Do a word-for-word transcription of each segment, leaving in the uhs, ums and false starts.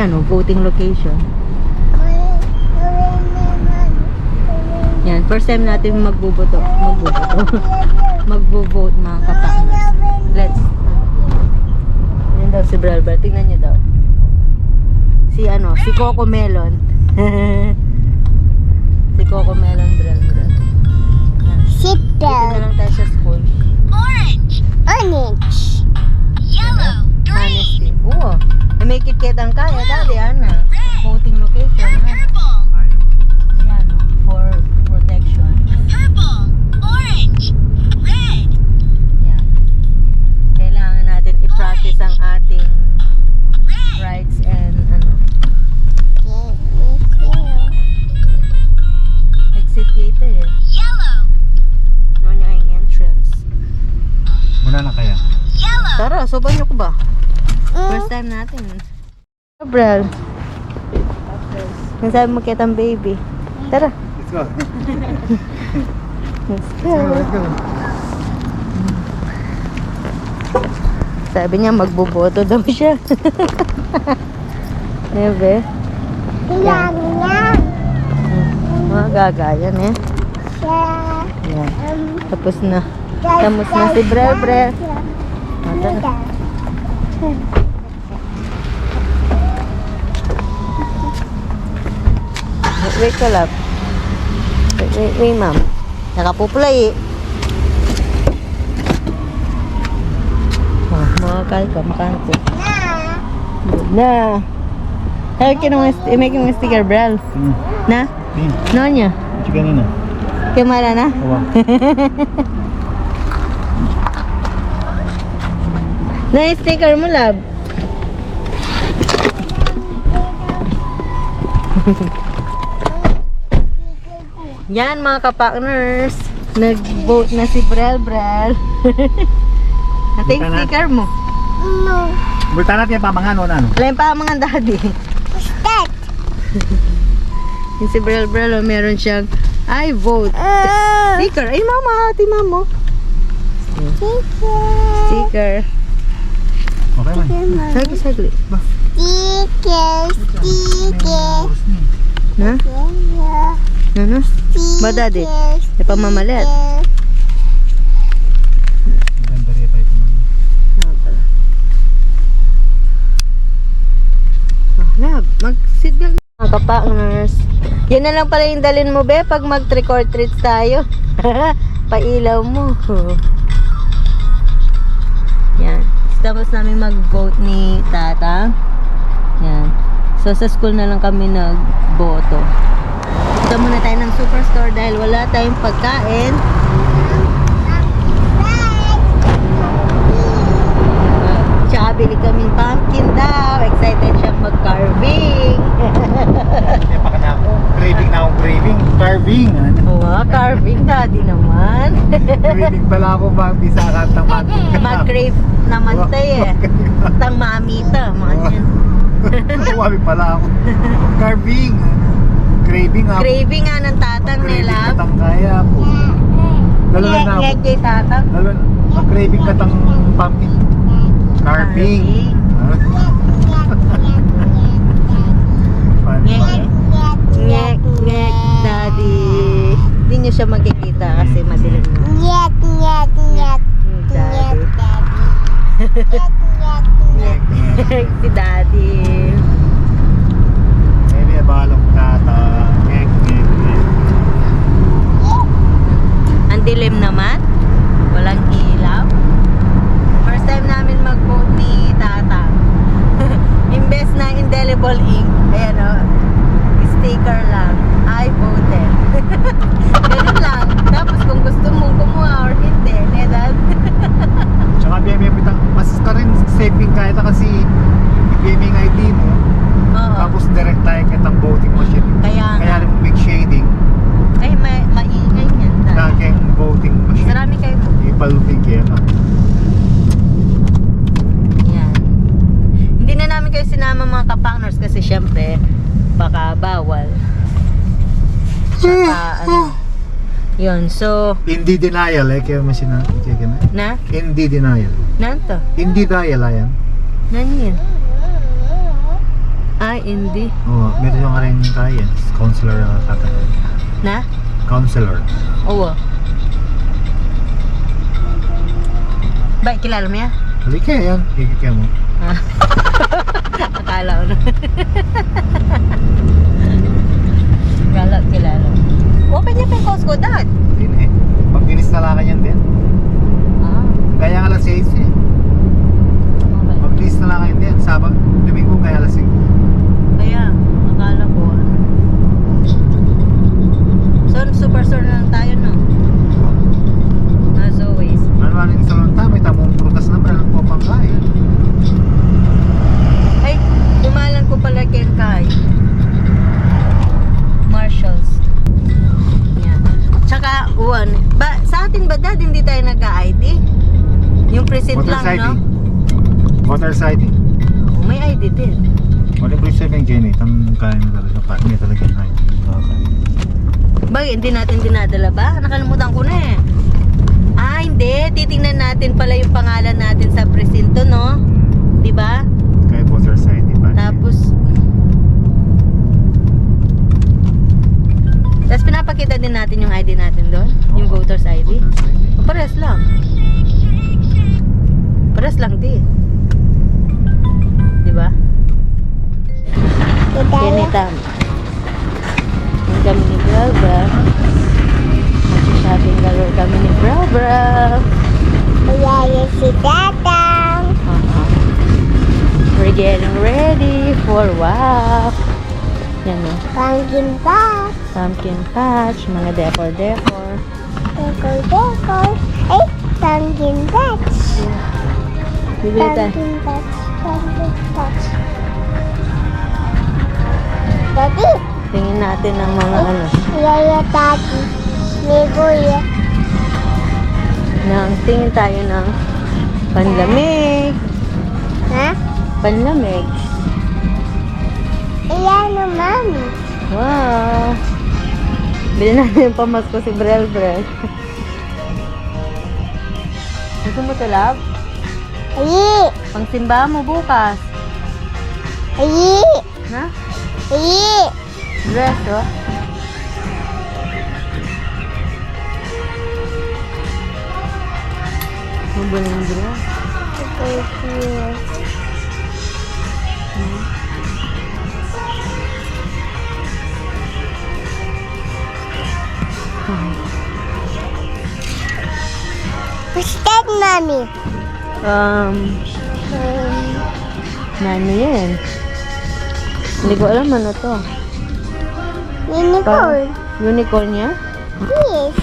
Ano, voting location. Yan, first time natin magboboto. Magboboto. Magbo-vote, mga kapakners. Let's. Yan daw si Bralbra. Tingnan niyo daw. Si ano, si Coco Melon. Si Coco Melon, Bralbra. Yan. Sit down. Dito na lang tayo sa school. Orange. Orange. Yellow. Green. Honestly. Oo. E, may kitkat ang kaya. Blue. Dati, ana. Red. Voting location, and ana. Purple. Ayan, o, for protection. Purple. Orange. Red. Yan. Kailangan natin i-practice ang ating rights and ano. Exit gate e. Yellow. No, niya ang entrance. Muna na kaya? Yellow. Tara, subayan niyo ko ba? Mm. First time natin. Gabriel. Ang sabi mo kitang baby. Tara. Let's go. Let's go. Let's go, let's go. Sabi niya, magboboto daw siya. Neve. Yan. Yan. Mga gagayan e. Siya. Yan. Um, tapos na. Tapos na si Brel, Brel. Mata na. Wait ka, love. Wait, wait, wait, ma'am. Nakapupula e. Oh, makakal ka, makakal. Na. Ay, kinunga st-, may kinunga sticker, Brel. Hmm. Na? Hmm. No niya? Ito kanina. Kaya mala na? Awa. Na yung sticker mo, love. Yan, mga kapartners. Nag-vote na si Brel, Brel. Ate, yung sticker mo. No. Bulta natin yung pamangan, o, ano? Wala yung pamangan, daddy. What's that? Yung si Brel Brel, o, meron siyang I vote. Ah. Sticker. Ay, mama, ate, mama. Sticker. Sticker. Okay man. Saglit, saglit. Sticker, sticker. Na? Sticker. Na, na? Ba, daddy? Sticker. E pamamalit. Sticker. Maganda rin pa ito, mama. Ah, pala. Ah, love, mag-seatbelt. Mga kapartners, yan na lang pala yung dalin mo, be, pag mag-trick or treat tayo. Pailaw mo. Yan. Tapos namin mag-vote ni Tatang. Yan. So, sa school na lang kami nagboto. Punta muna tayo ng superstore dahil wala tayong pagkain. Tsaka bili kaming pumpkin daw. Excited siyang mag-carving. Kaya pa ka na ako. Craving na akong craving. Carving. Oo, carving, daddy naman. Craving pala ako, bang bisa ka tapat. Mag-crave naman tayo e. Tang mami ta, mga yan. Mami pala ako. Carving. Craving ako. Craving nga ng tatang nila. Craving katang kaya ako. Lalo na ako. Ngek kay tatang. Lalo na, craving katang pumpkin. Carving. Carving. Ngek, ngek, ngek, daddy. Hindi niyo siya makikita kasi madilim na. Ngek, ngek, ngek. Hmm, daddy. Ngek, daddy. Ngek, ngek. Si daddy. Ini balong kata. Ngek, ngek, ngek. Ang dilim naman. Walang ilaw. First time namin mag-vote ni Tatang. Imbes na indelible ink, ayan o, sticker lang. I voted. Ganun lang. Tapos kung gusto mong kumuha or hindi, nedan. Tsaka biyay may pitang, mas karin saving kahit kasi biyay may I D mo. Oo. Tapos direct tayo kitang voting machine. Kaya nga. Kaya rin make shading. Ay, ma-, maingay yan. Kaya kayong voting machine. Sarami kayo mo. Ipalupig kaya ka. Yan. Hindi na namin kayo sinama, mga kapartners, kasi syempre, baka bawal. Baka, ano. Yun, so, in denial, e, kaya masina, kaya ka na. Na? In denial. Nanto? In denial, ayan. Nani yan? Ay, hindi. Oo, meron yung rin kaya. Counselor ang katagal. Na? Counselor. Oo. Ba, kilala mo yan? Halika yan. Ikikya mo. Ah. Akala ko na. Akala ko kilala mo. Open niya pa yung Costco, Dad. Hindi na eh. Pag-inis na lang yan din. Ah. Kaya nga alas sais eh. Okay. Pag-inis na lang yan din. Sabado, Domingo, kaya alas sais. Kaya, akala ko, ano. So, superstore na lang tayo, no? As always. Ano, ano yung salon tayo? May tamong prutas na pala ng Papangkay. Ay, dumalan ko pala kay Kay. Marshalls. Yan. Tsaka, uwan. Ba, sa atin ba, Dad, hindi tayo nag-I D? Yung present Voter's lang, I D. No? Voter's I D. Oh, may I D din. Wala yung present yung Jenny. Tang kaya na talaga. Pa, niya talaga yung I D. Okay. Ba, hindi natin dinadala ba? Nakalimutan ko na eh. Ah, hindi. Titingnan natin pala yung pangalan natin sa presinto, no? Di ba? Kaya voter's I D pa. Tapos, tas pinapakita din natin yung I D natin doon? Yung Oo. Voter's I D? Voter's I D. Parehas lang. Parehas lang din. Di ba? Kita Yan, na. Tama. Yan kami ni Bra Bra. Magsha-shopping galore kami ni Bra Bra. Wala na si Tatang. Uh-huh. We're getting ready for walk. Yan, no? Pumpkin patch. Pumpkin patch, mga decor-decor. Decor, decor. Ay, pumpkin patch. Bibili tayo. Pumpkin patch, pumpkin patch. Daddy. Tingin natin ng mga Ay, ano. Yaya, Daddy. May boya. Nang tingin tayo ng panlamig. Ha? Panlamig. Ayan, Mami. Wow! Bili natin yung pamasko si Brel Brel. Gusto mo to, love? Ayi! Pangsimba mo bukas. Ayi! Na? Ayi! Dress, oh. Mabal yung dress. Okay, yes. What's that, Mommy? Um, um, ano yan? Hindi ko alam ano to. Unicorn. Parang unicorn yan? Yes.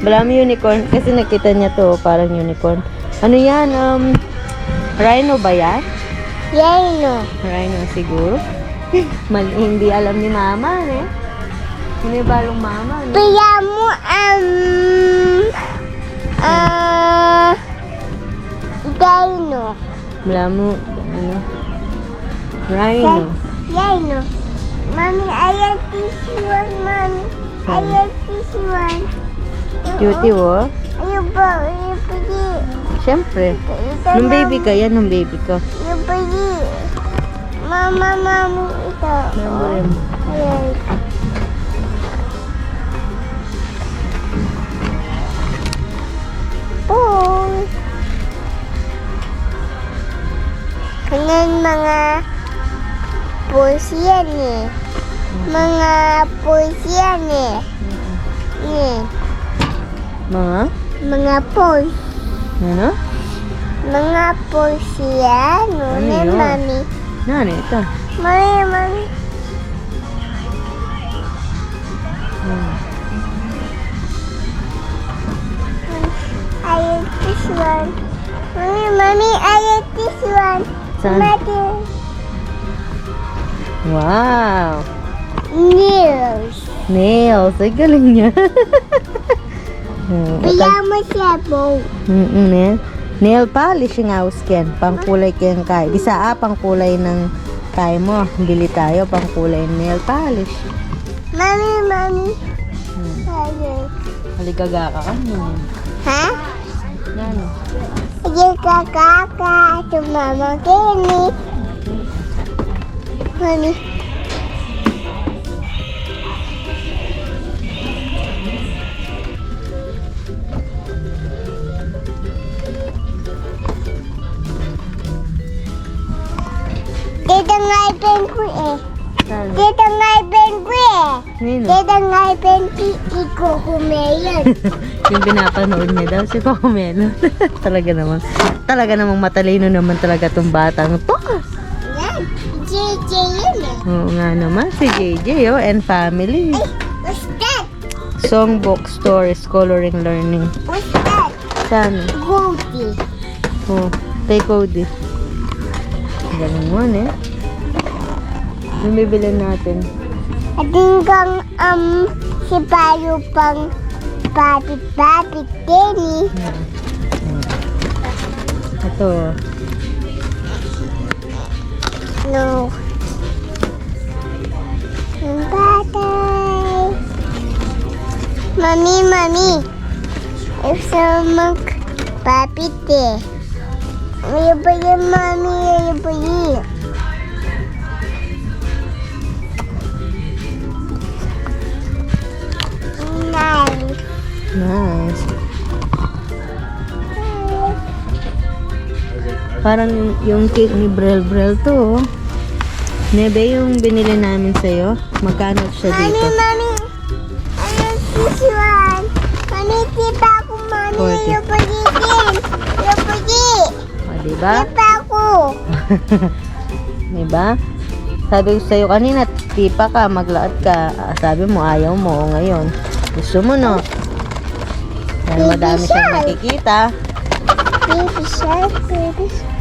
Balamu unicorn kasi nakita niya to, parang unicorn. Ano yan? Um, rhino ba yan? Rhino. Rhino siguro. Mal-, hindi alam ni Mama, ne? Hindi balong Mama, ne? Balamu, um, ah, rhino. Balamu, ano? Rhino. Rhino. Mommy, I like this one, Mommy. I like this one. Cutie, oh. Ayu ba? Ayu pigi. Siyempre. Ito, nung baby ka, yan, nung baby ka. Ayu pigi. Mama, Mommy, ito. Memory mo. Ayan. Boy. Kanyan mga pulse yan eh. Mga pulse yan eh. Yan. Mga? Mga pulse. Ano? Mga pulse yan. Ano yan, yun? Mami. Ano ito? Mami, mami. Hmm. I like this one. Mommy, Mommy, I like this one. Saan? Mother. Wow. Nails. Nails. Ay, galing niya. Hmm, Kaya masebo. Mm-mm, eh. Nail polish ing aus ken. Pangkulay ken kay. Bisa, ah, pangkulay ng kay mo. Bili tayo, pangkulay nail polish. Mami, mami. Hmm. Ayun. Aligaga ka, ano? Ha? Ano? Aligaga ka, sumama kini. Mami. Tita, ngaipen ku e. Saan? Tita, ngaipen ku e. Nino? Tita, ngaipen ku e, i Cocomelon. Yung pinapanood niya daw, si Cocomelon. Talaga namang, talaga namang matalino naman talaga tong batang to. Yan. J J yan e. Oo nga naman, si J J, oh, and family. Ay, what's that? Songbook, stories, coloring, learning. What's that? Saan? Goldie. Oh, kay Cody. Galing mo, eh. Anong bibilin natin? Atin kang, um, si Payo pang papit-papit din, eh. Hmm. Hmm. Ito. No. Ang tatay. Mami, mami. Gusto mag-papit e. Ayaw pa yan, mami. Ayaw pa yan. Nice. Nice. Parang yung, yung cake ni Brel Brel to, oh. Nebe, yung binili namin sa'yo, magkano siya dito? Mami, mami, I want this one. Mami, tipa ko, mami. Forty. Ayaw pa din. Ayaw pa din. O, diba? Tipa ko. Diba? Sabi ko sa'yo kanina, tipa ka, maglaat ka. Ah, sabi mo, ayaw mo. O, ngayon, gusto mo, no? Dahil madami siyang nakikita. Baby shark, baby shark.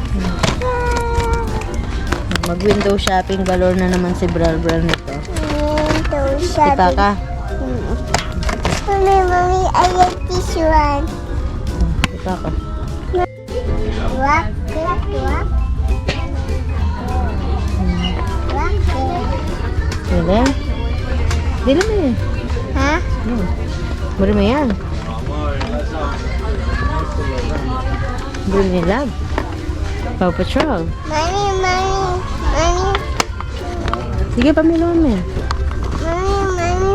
Mag-window shopping galore na naman si Brel Brel nito. Window shopping. Tipa ka? Mm. Mami, mami, I like this one. Tipa ka? Wak, wak, wak. Wak. Dili. Dili mo eh. Ha? Hmm. Buri mo yan. Buri mo yan, love. Paw Patrol. Mami, mami, mami. Sige, pamilon mo yan. Mami, mami.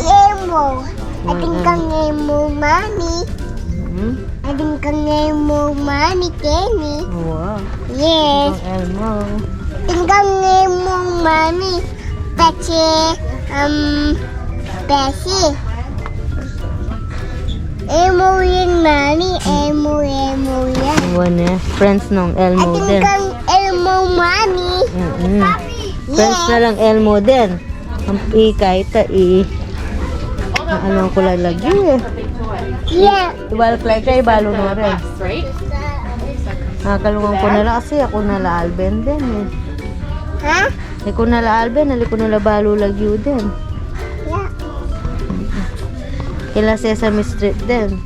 Elmo. Atin kang Elmo, mami. Mm. Atin kang Elmo, mami, keni. Wow. Yes. Atin kang Elmo. Atin kang Elmo, mami. Pati, um, Bessie. Elmo yan, mami. Elmo, Elmo yan. Friends nong Elmo din. Atin kang Elmo, mami. Mm-mm. Friends na lang Elmo din. Ang ikay ta i. Ano ko lalagyan eh. Yeah. Iwal klay kay balo na rin. Ah, kalungan ko na lang kasi ako na la Alben din eh. Ha? Ikaw na la Alben, ali ko na la balo lagyu din. Yeah. Kila Sesame Street din.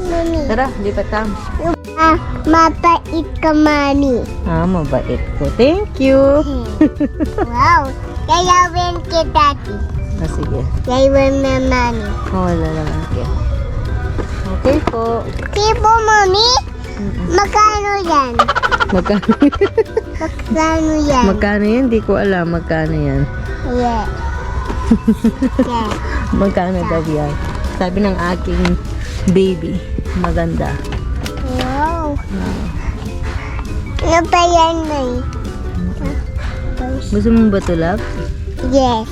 Mami. Tara, lipat tayo. Ah, mabait ka, mami. Ah, mabait ko. Thank you. Wow. Yayawan kita, Daddy. Ah, sige. Yayawan na, mami. Oh, wala naman, okay. Okay po. Okay po, mami. Mm-mm. Magkano yan? Magkano? Magkano yan? Magkano yan? Di ko alam magkano yan. Yeah. Yeah. Magkano daw yan? Sabi ng aking baby, maganda. Wow. Wow. Ano pa yan, Nay? Gusto mo ba to, love? Yes.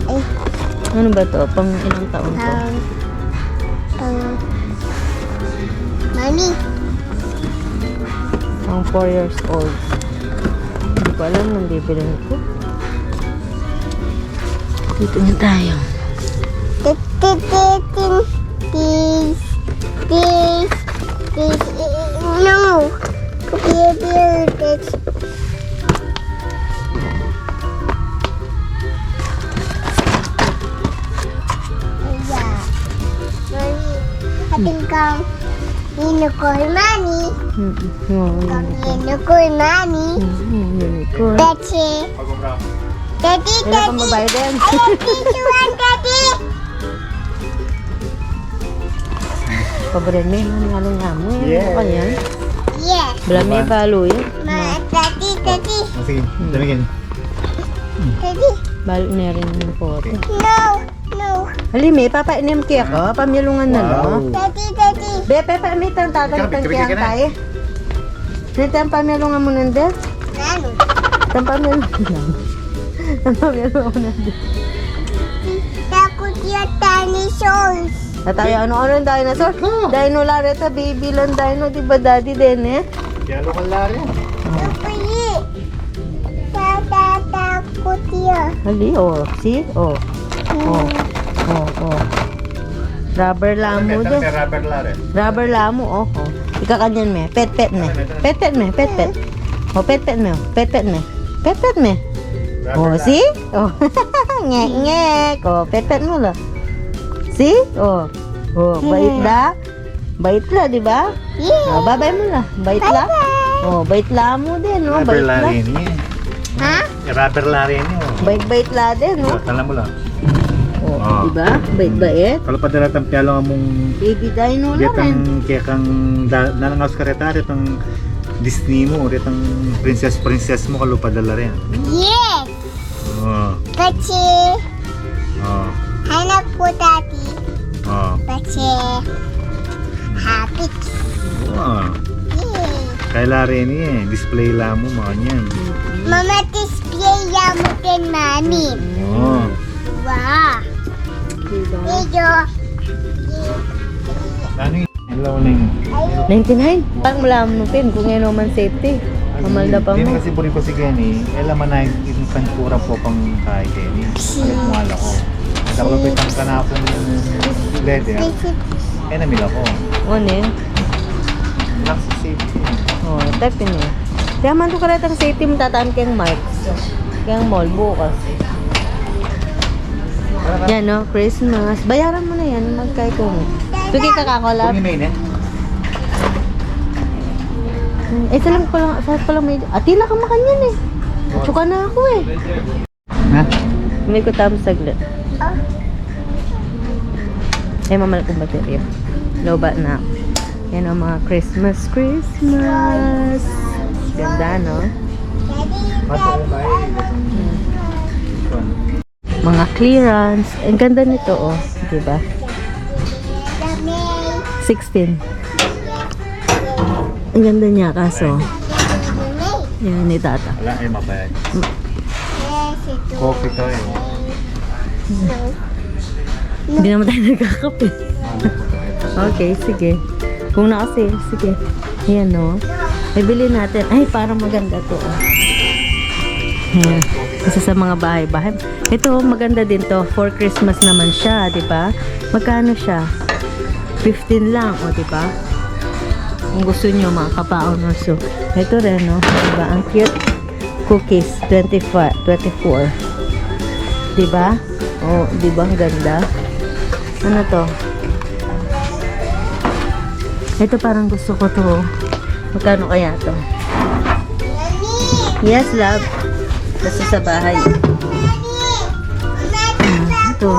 Ay. Ano ba to? Pang ilang taon to? Um, pang, mami. Pang four years old. Hindi ko alam nang bibilin ko. Dito na tayo. Tit, tit, tit, tit, tit, tit, tit, no. Tit, tit, tit. Ayan. Mami, atin kang unicorn, mami. Mm, oo, kang unicorn. Unicorn, mami. Mm, unicorn. Pati. Daddy, Daddy. Kailangan magbayad yan. Ayan, picturean, Daddy. Pobre na yun, ano nga mo, eh. Yes. Ano yan? Yes. Bala may balo yan. Ma, Daddy, Daddy. Oh, sige, damigin. Daddy. Balo na rin yung pote. No, no. Hali, may papa, inem kaya ko, pamilungan na, no? Wow. Daddy, Daddy. Be, pepe, may tang tatang kaya tayo. Nita, ang pamilungan mu nande? Nanu? Ang pamilungan. Ang pamilungan mu nande? Takut ya dinosaurs. Tataya, ano, ano ang dinosaur? Dino la reta, baby lang dino, di ba, Daddy, din, eh? Kaya lokal la rin. Apa ye? Tatatakut ya. Hali, oh. See? Oh. Oh. Oh, oh. Rubber la mu. Ano, metal, din. May rubber la rin. Rubber la mu, oh, oh. Ika kanyan me. Pet, pet me. Pet, pet me, pet, pet. Oh, pet, pet me, oh. Pet, pet me. Pet, pet me. Rubber la. Oh, see? Oh. Ngek, ngek. Oh, pet, pet mu la. See? Oh. Oh, bait da. Bait la, di ba? Yeah. Oh, bye-bye mu la. Bait la. Bye-bye. Oh, bait la mu din, no? Rubber la rin, eh. Ha? Rubber la rin, eh. Bait-bait la din, no? Alam mu la. Oh, di ba? Bait-bait. Kalau padala tang pialo mung baby dino la rin. Kaya kang da-, nanangaus ka reta, retang Disney mu, retang princess, princess mu, kalau padala rin. Yes. Oh. Kasi, oh, hanap ko dati. Oh. Kasi, habit. Oh. Yay. Kaya la rin eh, display la mu, makanyan. Mama, display la mu din, Mami. Oh. Wow. Medyo, ano yun? Ninety-nine? Pang mula mu pin, kung ino man safety. Mamalda pa mu. Kasi buri ko si Kenny, ela man ay pantura po pang kay Kenny. Alam mo, ala ko. Dapat may pang kanapong leather. Eh, namila ko. O, ne? Lang sa safety. O, tepin eh. Kaya man to karetang safety, matataan keng Mark. Keng mall, bukas. Yan, no? Christmas. Bayaran mu na yan. Magkay ko. Sige, kakakulap. Kung may ne? Hmm, isa lang pala, isa pala may, ati na ka makanyan eh. Atsuka na ako eh. Ha? May kutam saglit. Eh, mamal kong baterya. Lobat na. Yan ang mga Christmas, Christmas. Ganda, no? Masuk ko ba eh? Mga clearance. Ang ganda nito, oh. Di ba? Sixteen. Ang ganda niya, kaso. Yan, ni Tata. Wala, eh, mabayad. Coffee tayo. Hindi naman tayo nagkakape. Okay, sige. Kung naka-sale, sige. Ayan, no? Bibili natin. Ay, parang maganda to, oh. Ayan. Isa sa mga bahay-bahay. Ito, maganda din to. For Christmas naman siya, di ba? Magkano siya? Fifteen lang, o, di ba? Kung gusto nyo, mga kapaon, no? So, ito rin, no? Di ba? Ang cute. Cookies, twenty-five, twenty-four. Di ba? O, di ba? Ang ganda. Ano to? Ito parang gusto ko to. Magkano kaya to? Yes, love. Basta sa bahay. Ah, ito.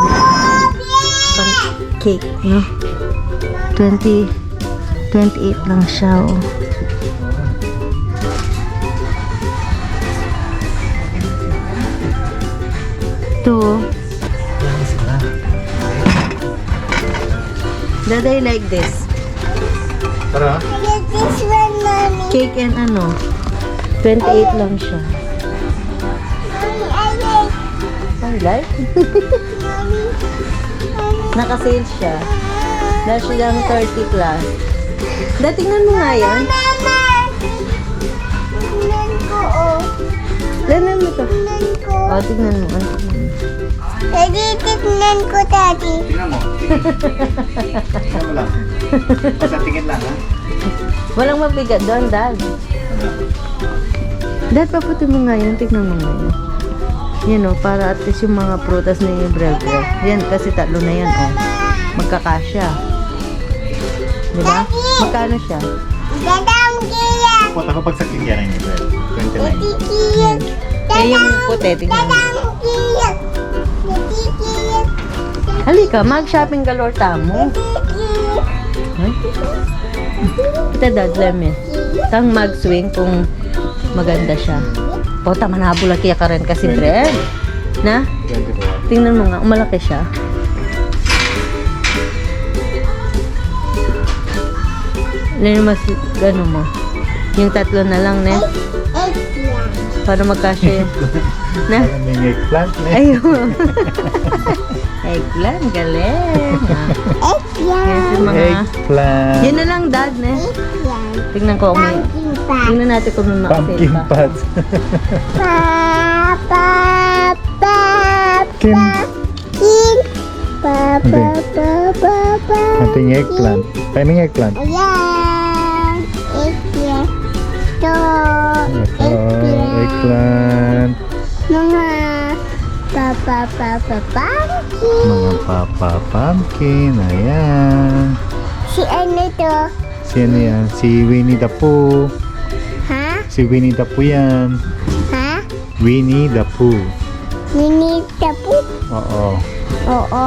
Pang cake, no? Twenty, twenty-eight lang siya, oh. Ito. Dad, I like this. Tara. I like this one, Mommy. Cake and ano, twenty-eight lang siya. Mommy, I like. I like? Mommy, Mommy. Naka-sale siya. Dahil siya lang thirty plus. Dad, tingnan mo nga yan. Mama, mama. Tingnan ko, oh. Tingnan mo to. Tingnan ko. O, tingnan mo. Daddy, tignan ko, Daddy. Tingnan mo. Tingnan mo lang. Basta tingin lang, ha? Walang mabigat doon, Dad. Wala. Dad, paputi mo nga yun. Tignan mo nga yun. Yan, o, para at least yung mga prutas na yung breve. Yan, kasi tatlo na yan, o. Magkakasya. Di ba? Daddy! Magkano siya? Daddy, ang kaya. Puta ko pag sa kikyanan niyo, Brad. Twenty-nine. Daddy, kaya. Eh, yung puti, tingnan mo. Halika, mag-shopping galore tamu. Ay. Ita, Dad, leme. Tang mag-swing kung maganda siya. Pota, manabula kaya ka rin kasi, Bren. Na? Twenty-four. Tingnan mo nga, umalaki siya. Ano yung mas, ano mo? Yung tatlo na lang, ne? Eight, eight lang. Para magkasya yun. Na? Parang may eggplant, ne? Ayun. Eggplant, galing. Ah. Eight lang. Yes, yung mga Eggplant. Yun na lang, Dad, ne? Eight lang. Tingnan ko kung may, Pumpkin patch. Tingnan natin kung may makasave pa. Pumpkin patch. Pa, pa, pa, Kim. pa. King. Pa, pa, Ante. pa, pa, pa. Ante yung eggplant. King. Paano yung eggplant? Ayan. Eggplant. Ito. Ito, eggplant. Eggplant. Mga papa, papa, pumpkin. Mga papa pumpkin. Ayan. Si ano to? Si ano yan? Si Winnie the Pooh. Ha? Si Winnie the Pooh yan. Ha? Winnie the Pooh. Winnie the Pooh? Oo. Oo.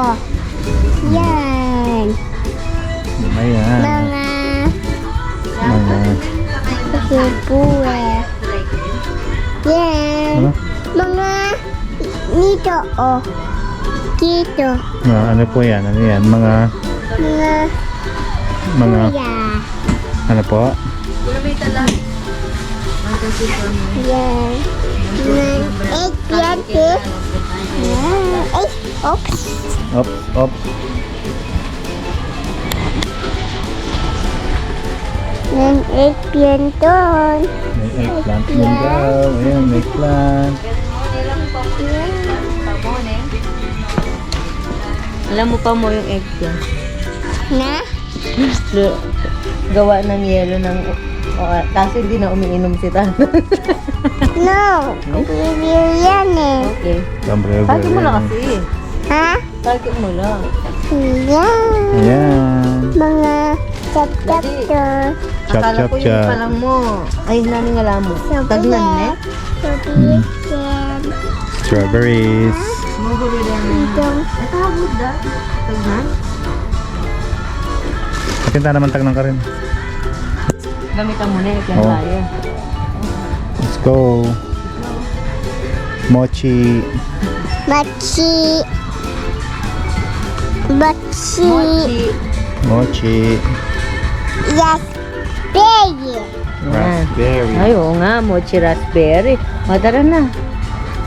Yan. Ayan. Mga Mga Pooh, eh. Yan. Ano? Mga nito, oh. Dito. Ah, ano po yan? Ano yan? Mga Mga Mga Kuya. Ano po? Yan. Mga eggplant, eh. Yan. Ay, oops. Oops, oops. Yan, eggplant dun. May eggplant man daw. Ayan, may eggplant. Yan. Alam mo pa mo yung eggplant. Na? Lu-, gawa ng yelo ng, o, kaso hindi na umiinom si Tata. No, bibili yan eh. Okay. Siyempre, Pati mo na bibili. Kasi. Ha? Target mo lang. Yan. Ayan. Mga chap-chap Dali. to. Chap, Akala chap, ko yung chap. Palang mo. Ay, nani nga lang mo. Sabi Tagnan, niya, eh? sabi Hmm. niya, Strawberries. Magulo na yan. Itong Ay, tawag mo da. Tagnan. Akin ta naman tagnan ka rin. Gamitan mo na yung Oh. Kaya. Let's go. Mochi. Mochi. Mochi. Mochi. Mochi. Raspberry. Raspberry. Ay, oo nga, mochi raspberry. O, tara na.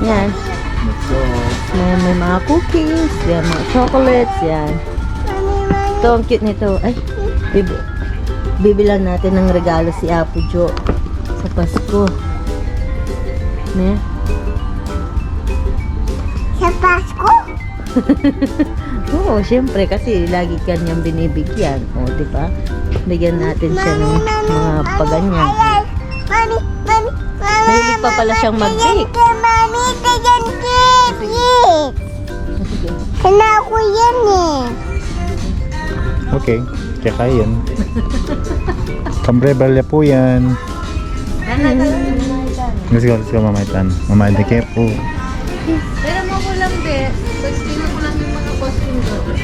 Yan. Let's go. May, may mga cookies, yan, mga chocolates, yan. Mami, mami. Ito, ang cute nito. Ay, bib-, bibilan natin ng regalo si Apo Jo sa Pasko. Ne? Sa Pasko? Oo, siyempre, kasi lagi ka niyang binibigyan. O, di ba? Bigyan natin siya ng Mami, mami, mga mami, paganyan. Ayan. Mami, mami, mami, Mahilig pa pala siyang mag-bake. Mami, bigyan kita. Sige. Sana ako yan eh. Okay, kaya kaya yan. Kambre, balya po yan. Let's go, let's go, Mama Itan. Mama Itan, kaya po. Pero mo ko lang, be. Pag sino ko lang yung mga costume doon.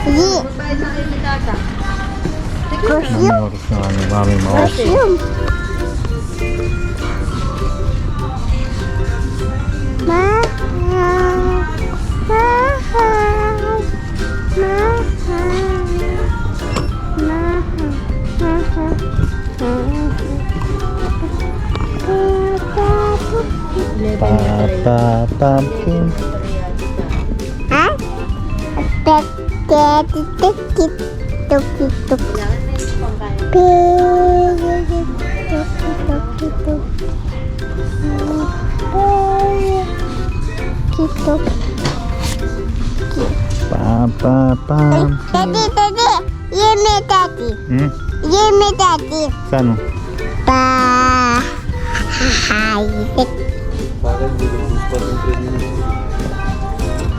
Hindi. Magbayad na kayo ni Tata. Sige na. Costume. Ano oras na, ano, mami, mawas? Costume. Mahal. Mahal. Mahal. Mahal. Mahal. Papa Pumpkin. Ha? Tuk, tuk, tuk, tuk, tuk. Tuk, tuk. Papa Pumpkin. Daddy, daddy. Yeme, daddy. Hmm? Yeme, daddy. Saan? Pa. Hi.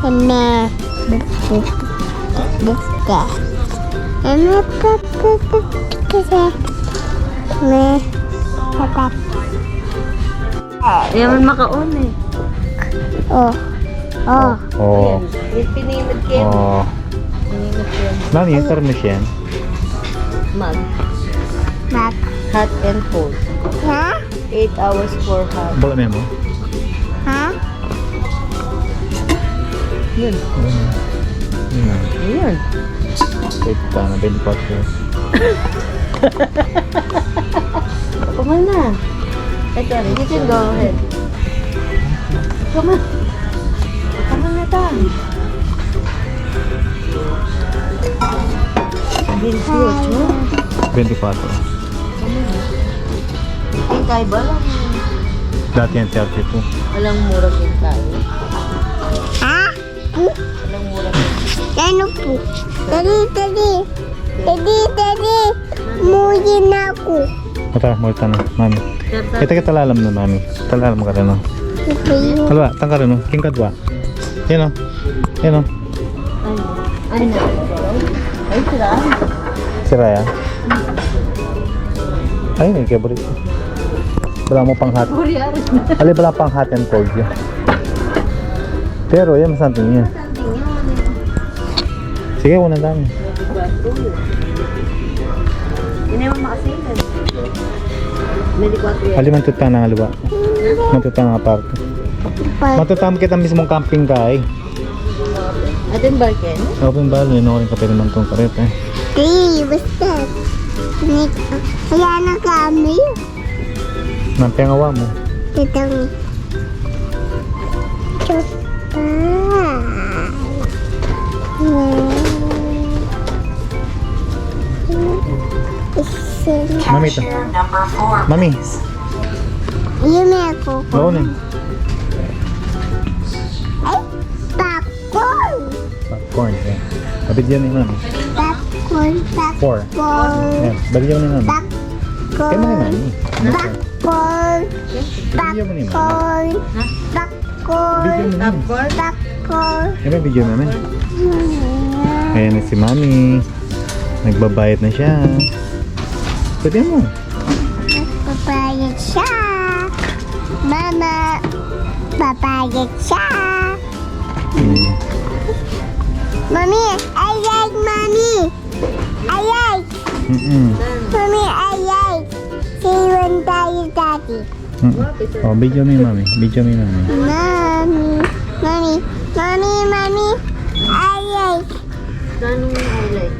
Yeme. Yeme, papa, papa. Yeme, papa. Ayaw man makaon eh. Oh. Oh. Oh. Ayan. Pinimit kayo. Oh. Pinimit kayo. Mami, yung termos yan? Mag. Mag. Hot and cold. Ha? Eight hours for hot. Bala mo? Ha? Yun. Yun. Yun. Wait, tana, twenty-four. Kumain na. Ito, you can go ahead. Come on. Come on na ta. Twenty-four. Twenty-four. Yung kaiba lang. Dati yan, thirty-two. Walang mura yung kaiba. Ha? Walang mura. Ano po? Dali, dali. Dali, dali. Muli na ako. Tara, multa na, mami. Kita, kita lalam na, mami. Talalam ka rin, no? Ito yun. Alwa, tangka rin, no? King kadwa. Yan, no? Yan, no? Ay, ay, na. Ay, sira. Sira, ya? Ay, may kebrit. Bala mo pang hot. Burial. Ali, bala pang hot and cold yun. Pero, yan, something yun. Sige, una dami. Ini mo makasinan. May di kwatro yan. Ali, mantutang na nga luwa. Mantutang na nga parte. Mantutang kita mismong camping ka, eh. Atin ba, Ken? Open bar, yun ako rin kapiliman tong karet, eh. Hey, what's that? Nick, kaya na kami. Nang pengawa mo. Kitang. Chupa. Mami, ito. Mami. Yun, may ako. Oo, ne. Ay, popcorn. Popcorn, eh. Abidyan ni Mami. Popcorn, popcorn. Four. Yan, balikan ni Mami. Popcorn. Kaya mo ni Mami. Popcorn. Balikan mo ni Mami. Popcorn. Popcorn. Video mo ni Mami. Popcorn. Popcorn. Yan, video ni Mami. Ayan na si Mami. Nagbabayad na siya. Pwede mo. Nagbabayad siya. Mama, babayad siya. Hmm. Mami, aray, Mami. Aray. Mm-mm. Mami, aray. Siwan tayo, Daddy. Mm. Oh, video mi, Mami. Video mi, Mami. Mami, Mami, Mami, Mami. Aray. Ganong highlight?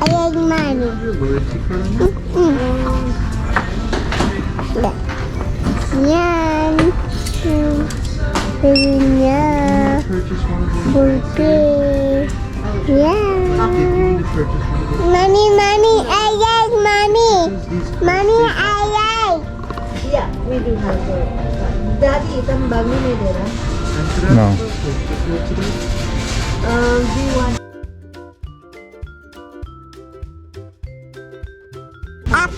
Ayan, Mami. Mm-mm. Yan. Yan. Yan. Bulpi. Yan. Mami, Mami, ayan, Mami. Mami, ayan. Yeah, we do have her. Daddy, itang bag ni Medera? No. Um, do you want X,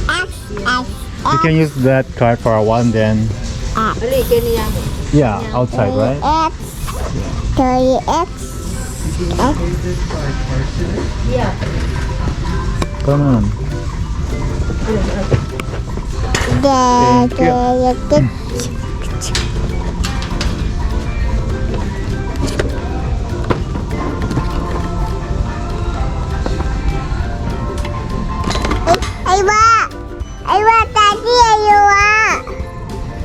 X, X, You can use that card for a one, then X. Ali, kaya niya mo. Yeah, outside, right? X, three X, X. Yeah. Come on. Thank you. Ay, ay, wa! Ay, wa, Daddy, ay, wa!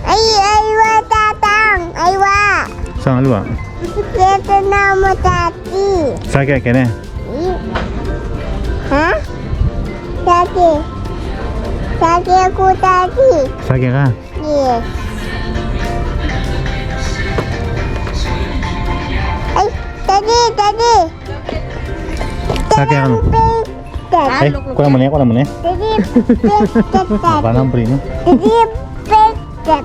Ay, ay, wa, Tatang, ay, wa! Saan, aliwa? Ito na mo, Daddy. Sake, kene? Ha? Daddy. Sake aku, Daddy. Sake ka? Yes. Ay, Daddy, Daddy. Sake ka, no? Ay, kulang mo na yan, kulang mo na yan. Daddy, pet, pet, pet. Apa nang bring? Daddy, pet, pet.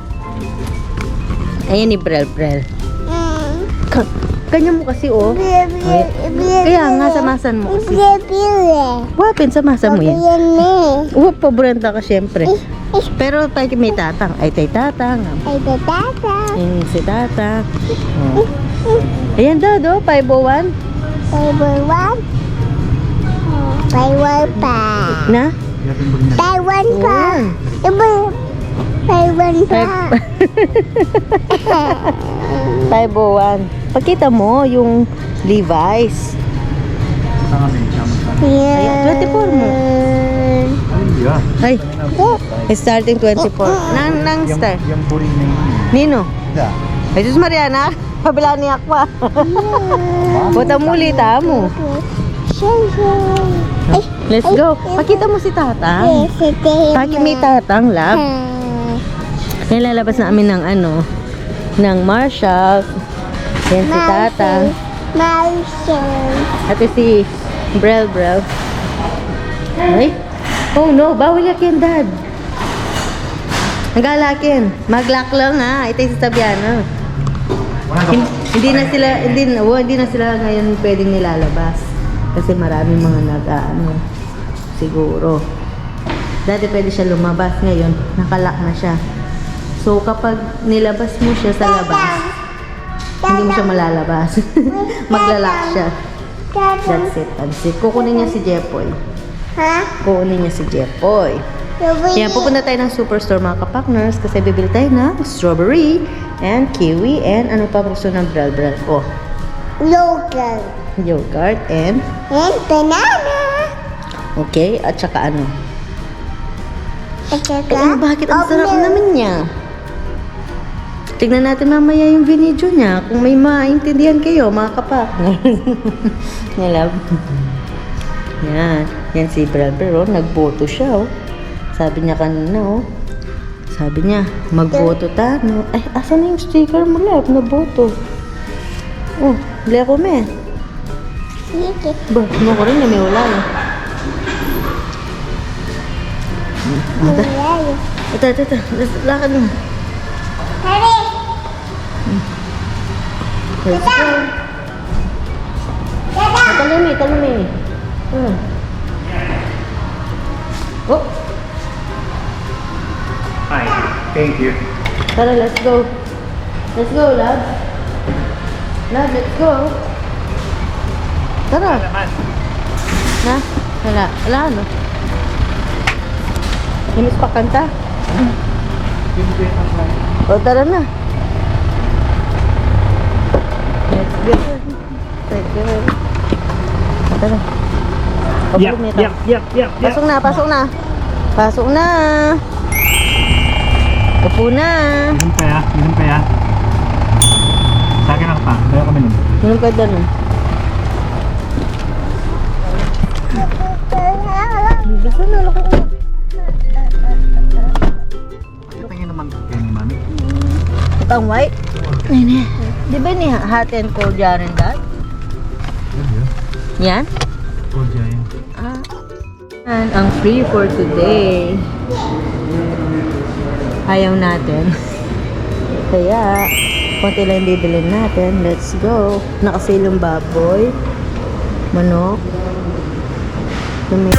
Ayan ni Brel, Brel. Mm. Ka-, kanya mo kasi, oh. Brel, Brel, Brel. Kaya nga, samasan mo kasi. Brel, Brel. Wapin, samasan mo yan. Brel, eh. Oh, paborenta ka, syempre. Eh, eh. Pero tayo may tatang. Ay, tay tatang. Ay, tay tatang. Yung si tatang. Oh. Ayan daw, do, five oh one. Five oh one. Five oh one pa. Na? Five oh one pa. One. Iba. Five one pa. Five oh one. Pakita mo yung Levi's. Ayan, twenty-four mo. Ay, yeah. Ay, starting twenty-four. Nang, nang start. Yung puri na yun. Nino? Yeah. Jesus Maria na. Pabila ni Aqua. Buta muli tamu. Let's go. Pakita mo si Tatang. Paki mi Tatang, love. Nilalabas na kami ng ano, ng Marshall. Yan si Tatang. Marshall. At si Brel Brel. Ay? Oh no, bawal yan, Dad. Ang galakin. Mag-lock lang, ha. Ito yung sasabihan, ha. Hin-, hindi na sila, hindi na, oh, hindi na sila ngayon pwedeng nilalabas. Kasi maraming mga nag-aano, siguro. Dati pwede siya lumabas, ngayon nakalock na siya. So, kapag nilabas mo siya sa labas, hindi mo siya malalabas. Magla-lock siya. That's it, that's it. Kukunin niya si Jepoy. Ha? Kukunin niya si Jepoy. Strawberry. Yan, pupunta tayo ng superstore, mga kapakners, kasi bibili tayo ng strawberry and kiwi and ano pa gusto ng Brel Brel ko? Yogurt. Yogurt and? And banana. Okay, at saka ano? At saka, ay, bakit ang sarap naman niya? Tignan natin mamaya yung video niya, kung may maintindihan kayo, mga kapakners. Yan, love. Yan. Yan si Brother, oh. Nagboto siya, oh. Sabi niya kanina, oh. Sabi niya, "Magboto ta, no?" Ay, asan na yung sticker mo, love? Nagboto. Oh, bili ako, me. Sige. Ba, ano ko rin, may wala, eh. Wala, eh. Ito, ito, ito. Lakad mo. Tara. Let's go. Tara. Talon, eh, talon, eh. Hmm. Oh. Hi. Thank you. Tara, let's go. Let's go, love. Love, let's go. Tara. Wala naman. Na? Wala. Wala, no? Inis pa kanta? O, tara na. Let's go. Let's go. Tara. Yap, yap, yap, yap, yap. Pasok na, pasok na. Pasok na. Upo na. Minum ka ya, minum ka ya. Sa akin ako pa, kaya ka minum. Minum ka doon, eh. Gusto na, laki ko. Pakita niyo naman kay ni Mami. Itang white? Nene. Di ba ni hot and cold yan, Dad? Yan, yan. Yan? Cold yan. Ah. Yan ang free for today. Ayaw natin. Kaya, konti lang bibilin natin. Let's go. Nakasilong baboy. Manok. Lumi-